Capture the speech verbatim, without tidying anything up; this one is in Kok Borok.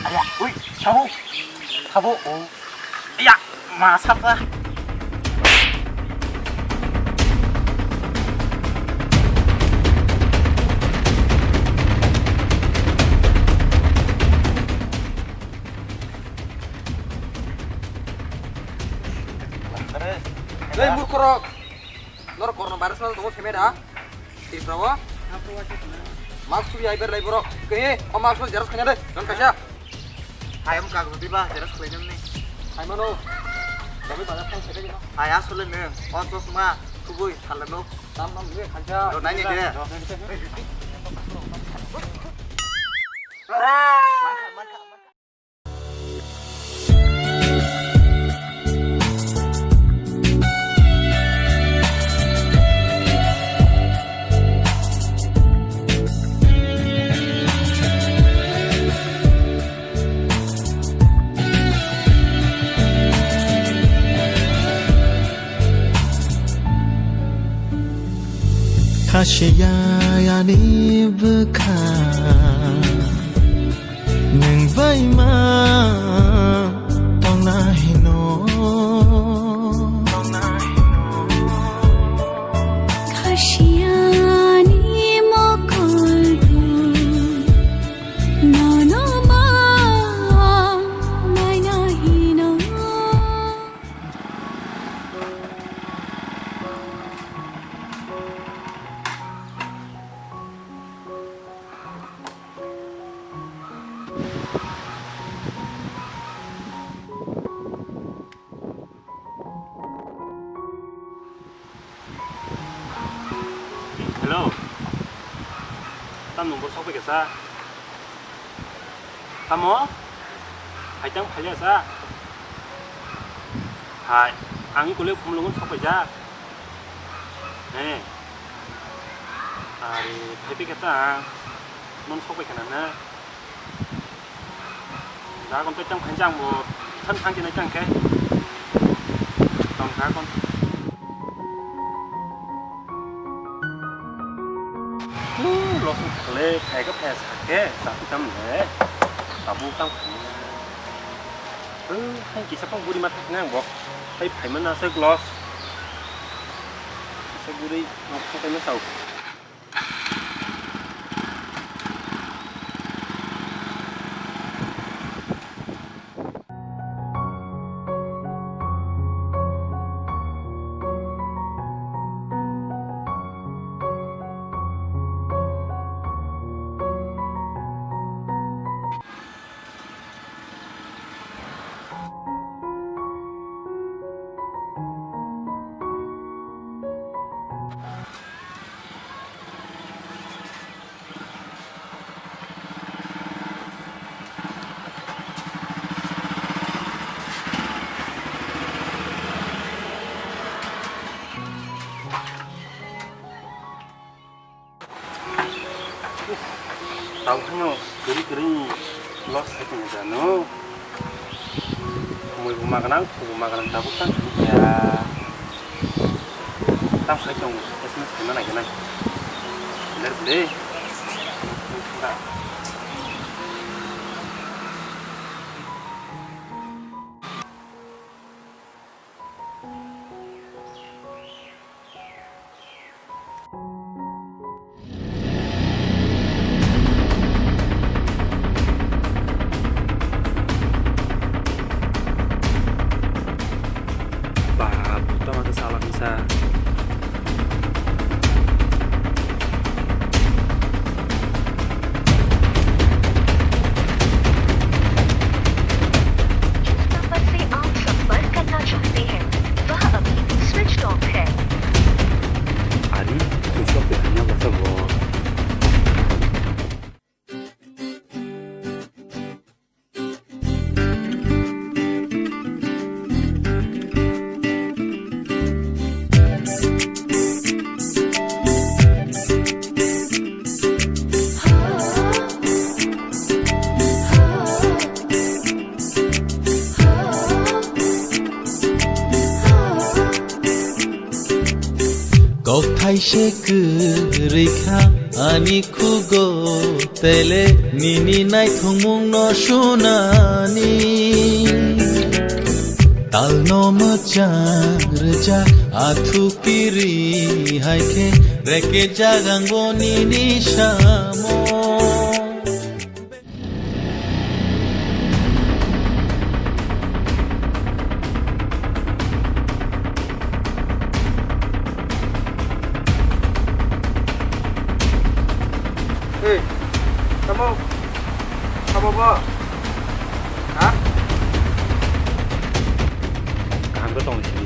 Ui, sabo. Sabo, oh. Ya, ma sapa. Hei, murkhorok. Norok corona virus no tongo semeda. Tripura o. Mask tubi ai berlai borok. Kehe, o mask no xerox khaina de. Don kaisa. Hai, am kagro diba, xerox khlainani. Hai mano. Dabi bazar thang sede no. Hai, asole ne. O chosma, kubui, thalano. Tam tam ne khaja. Do nai ne de. Khasiya ani bwkha. Nwng bai ma tongna hino. Khasiani mokol bo nono ma naina hino. Hello. Tam nungbo sokphaikha sa. Tamo? Haitang phalia sa. Hai, ang kule khumlungun sokphaijak. He. Ari, phaiphikha ta. Non sokphaikha na na. Da kon tei tang khainsa ang bo than thang khe nai tang khe. Tong kha kon. Tu losong khle khai ka phai sa khe sa tu tam le. Tabu tam khai. Tu hai kisa pang buri ma thak nang bo. Hai phai man na se gloss. Se buri nok thang kai ma sau. Tau hano kwrwi kwrwi loss hai tong jano. Mui bo magnang, khubo magnang, tabuk tang ya. Tang sai tong, S M S khaima nai nai. Ler bele. Ba, buta mata salak bisa. जिस नंबर से आप संपर्क करना चाहते हैं, वह अभी switched off है। Ari, switch off khe thangna bwsa bo. Kok thai se kwrwi kha. Ani khugo tele nini naithokmungno sunani. Talno mwchang rwjak athu kiri hai khe reke jagango nini samo. Hey, tamo, tamo ba? Ha? Kaham khe tong sini.